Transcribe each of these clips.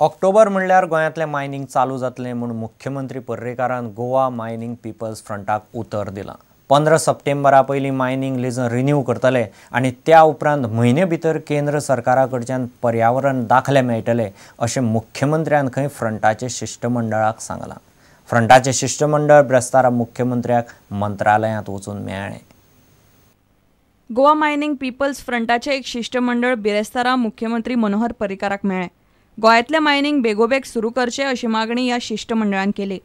ऑक्टोबर म्हणल्यार गोंयांतलें मायनिंग चालू जातलें म्हूण मुख्यमंत्री पर्रीकारान गोवा मायनिंग पिपल्स फ्रंटाक उतर दिलां. 15 सप्टेंबरा पयलीं मायनिंग लिजां रिन्यू करतले आनी त्या उपरांत म्हयने भितर केंद्र सरकारा कडच्यान पर्यावरण दाखले मेळटले अशें मुख्यमंत्र्यान खंय फ्रंटाचे शिश्टमंडळाक सांगलां. फ्रंटाचें शिश्टमंडळ ब्रेस्तारा मुख्यमंत्र्याक मंत्रालयांत वचून मेळ्ळें. गोवा मायनिंग पिपल्स फ्रंटाचें एक शिश्टमंडळ बिरेस्तारा मुख्यमंत्री मनोहर पर्रीकाराक मेळ्ळें. गोंयांतलें मायनिंग बेगोबेग सुरू करचें अशी मागणी ह्या शिश्टमंडळान केली.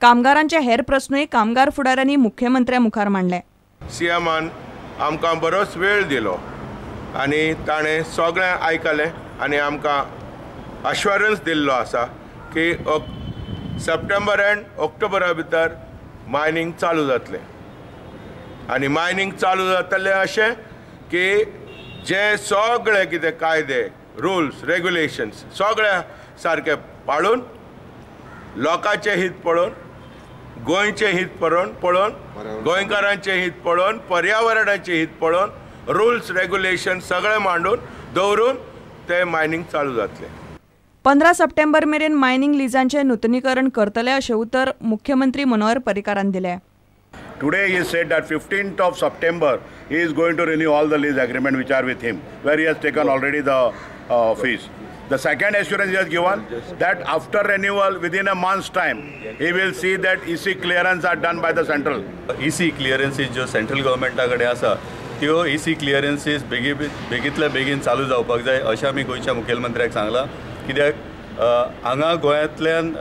कामगारांचे हेर प्रस्नूय कामगार फुडाऱ्यांनी मुख्यमंत्र्या मुखार मांडले. सीएमान आमकां बरोच वेळ दिलो आनी ताणें सगळें आयकलें आनी आमकां अश्योरन्स दिल्लो आसा की सप्टेंबर एंड ऑक्टोबरा भितर मायनिंग चालू जातलें आनी मायनिंग चालू जातलें अशें की जे सगळे कितें कायदे रुल्स रेग्युलेशन्स सगळे सारके पाळून लोकांचें हित पळोवन गोंयचें हित पळोवन गोंयकारांचें हित पळोवन पर्यावरणाचें हित पळोवन रुल्स रेग्युलेशन सगळे मांडून दवरून ते मायनिंग चालू जातलें. 15 सप्टेंबर मेरेन मायनिंग लिजांचें नुतनीकरण करतले अशें उतर मुख्यमंत्री मनोहर पर्रीकारान दिलें. Today he said that 15th of September he is going to renew all the lease agreement which are with him, where he has taken already the fees. The second assurance he has given that after renewal within a month's time he will see that EC clearance are done by the central. EC clearances जो central गव्हर्नमेंटा कडेन आसा त्यो EC clearances बेगींतल्या बेगीन चालू जावपाक जाय अशें आमी गोंयच्या मुखेलमंत्र्याक सांगलां. कित्याक हांगा गोंयांतल्यान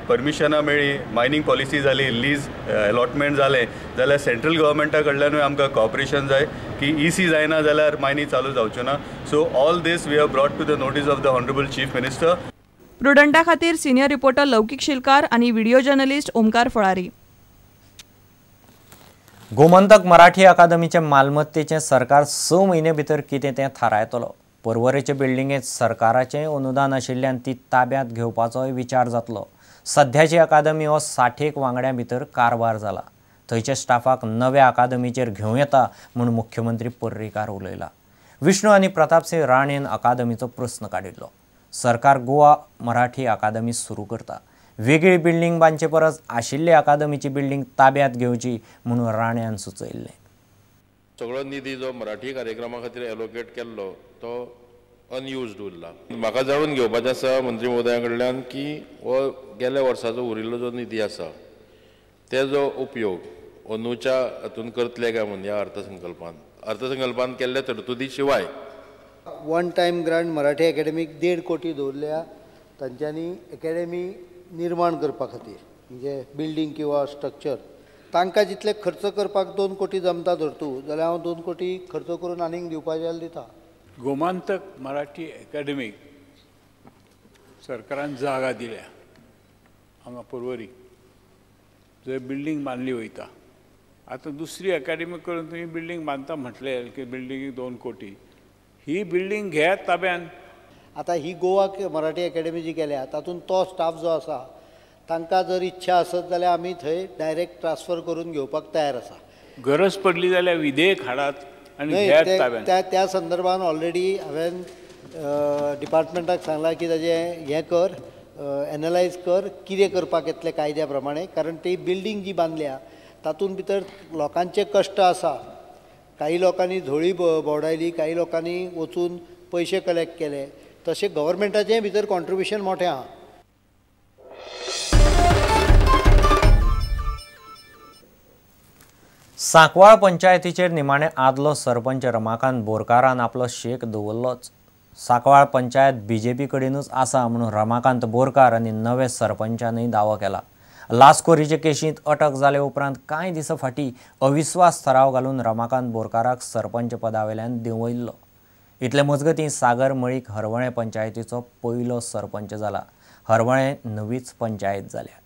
परमिशनां मेळ्ळी, मायनींग पॉलिसी जाली, लीज अलॉटमेंट जालें जाल्यार सेंट्रल गव्हर्मेंटा कडल्यानूय आमकां कॉपरेशन जाय की इसी जायना जाल्यार मायनी चालू जावच्यो ना. So all this we have brought to the notice of the honourable chief minister. प्रुडंटा खातीर सिनियर रिपोर्टर लौकीक शिलकार आनी व्हिडिओ जर्नलिस्ट ओमकार फळारी. गोमंतक मराठी अकादमीचे मालमत्तेचें सरकार 6 म्हयने भितर कितें तें थारायतलो. पर्वरेचे बिल्डिंगेंत सरकाराचें अनुदान आशिल्ल्यान ती ताब्यांत घेवपाचोय विचार जातलो. सध्याची अकादमी हो 60 वांगड्यां भितर कारभार जाला. थंयच्या स्टाफाक नव्या अकादमीचेर घेवं येता म्हूण मुख्यमंत्री पर्रीकार उलयला. विष्णू आनी प्रतापसिंह राणेन अकादमीचो प्रस्न काडिल्लो. सरकार गोवा मराठी अकादमी सुरू करता. वेगळी बिल्डिंग बांदचे परस आशिल्ली अकादमीची बिल्डिंग ताब्यांत घेवची म्हणून राण्यान सुचयिल्लें. सगळो निधी जो मराठी कार्यक्रमा खातीर एलोकेट केल्लो तो अनयुज्ड उरला. म्हाका जाणून घेवपाचें आसा मंत्री महोदया कडल्यान की हो गेल्या वर्साचो उरिल्लो जो निधी आसा तेजो उपयोग अंदूच्या हातून करतले काय म्हणून ह्या अर्थसंकल्पान केल्ल्या तरतुदी शिवाय one time grant Marathi academic 1.5 कोटी दवरल्या तांच्यांनी अकॅडमी निर्माण करपा खातीर, म्हणजे बिल्डींग किंवा स्ट्रक्चर. तांकां जितले खर्च करपाक 2 कोटी जमता धरतू जाल्यार हांव 2 कोटी खर्च करून आनीक दिवपाचें जाल्यार दिता. गोमांतक मराठी अकॅडमीक सरकारान जागा दिल्या हांगा पर्वरी, जंय बिल्डींग बांदली वयता. आतां दुसरी अकॅडमी करून तुमी बिल्डींग बांदता म्हटलें की बिल्डिंगेक 2 कोटी, ही बिल्डींग घेयात ताब्यान. आतां ही गोवा मराठी अकॅडमी जी केल्या तातूंत तो स्टाफ जो आसा तांकां जर इच्छा आसत जाल्यार आमी थंय डायरेक्ट ट्रान्सफर करून घेवपाक तयार आसा. गरज पडली जाल्यार विधेयक हाडात आनी घेयात ताब्यान. त्या संदर्भान ऑलरेडी हांवें डिपार्टमेंटाक सांगलां की ताजें हें कर, एनलायज कर कितें करपाक येतलें कायद्या प्रमाणे, कारण ती बिल्डींग जी बांदल्या तातूंत भितर लोकांचे कश्ट आसा. काही लोकांनी झोळी भोंवडायली, काही लोकांनी वचून पयशे कलेक्ट केले, तशें गव्हर्मेंटाचें भितर कॉन्ट्रिब्युशन मोठें आहा. सांकवाळ पंचायतीचेर निमाणे आदलो सरपंच रमाकांत बोरकारान आपलो शेक दवरलोच. सांकवाळ पंचायत बीजेपी कडेनूच आसा म्हणून रमाकांत बोरकार आनी नवे सरपंचानूय दावो केला. लासखोरीचे केशींत अटक जाले उपरांत कांय दिसां फाटीं अविस्वास थाराव घालून रमाकांत बोरकाराक सरपंच पदावेल्यान देंवयिल्लो. इतले मजगतीं सागर मळीक हरवळें पंचायतीचो पयलो सरपंच जाला. हरवळें नवीच पंचायत जाल्या.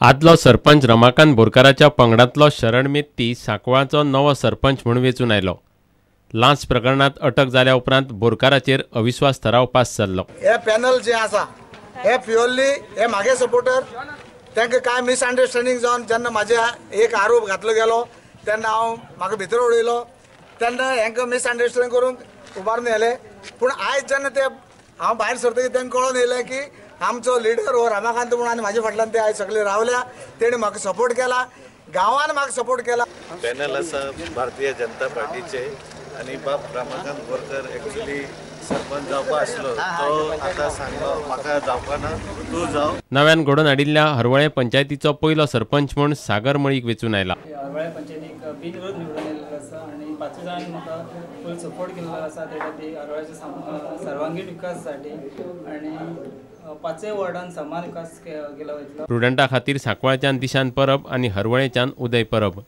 आदलो सरपंच रमाकांत बोरकाराच्या पंगडांतलो शरण मेत्ती सांकवाळचो नवो सरपंच म्हूण वेंचून आयलो. लांच प्रकरणांत अटक जाल्या उपरांत बोरकाराचेर अविस्वास थाराव पास जाल्लो. हे पॅनल जे आसा हे प्युअरली हे मागे सपोर्टर, तांकां कांय मिसअंडरस्टँडींग जावन जेन्ना म्हाज्या एक आरोप घातलो गेलो तेन्ना हांव म्हाका भितर उडयलो, तेन्ना हेंकां मिसअंडरस्टँडींग करूंक उबारून येले. पूण आयज जेन्ना ते हांव भायर सरतकीर तांकां कळोन येयलें की आमचो लिडर हो रमाकांत म्हणून आनी म्हाजे फाटल्यान ते आयज सगळे रावल्या. तेणी म्हाका सपोर्ट केला, गांवान म्हाका सपोर्ट केला. पॅनल आसा भारतीय जनता पार्टीचे आनी बाब रमाकांत बोरकर एक्चुअली सरपंच जावपा आसलो तो आतां सांगलो म्हाका जावपा ना, तूं जाव. नव्यान घडोवन हाडिल्ल्या हरवळें पंचायतीचो पयलो सरपंच म्हूण सागर मळीक वेंचून आयला. हरवळें पंचायतीक बिनविरोध निवडून आयिल्लो आसा आनी पांचूय जाणांनी म्हाका फूल सपोर्ट केल्लो आसा ते खातीर हरवळ्याच्या सर्वांगीण विकासासाठी आनी पांचय वॉर्डान समान विकास केला वयतलो. प्रुडंटा खातीर सांकवाळच्यान दिशान परब आनी हरवळेच्यान उदय परब.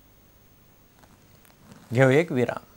घेवं एक विराम.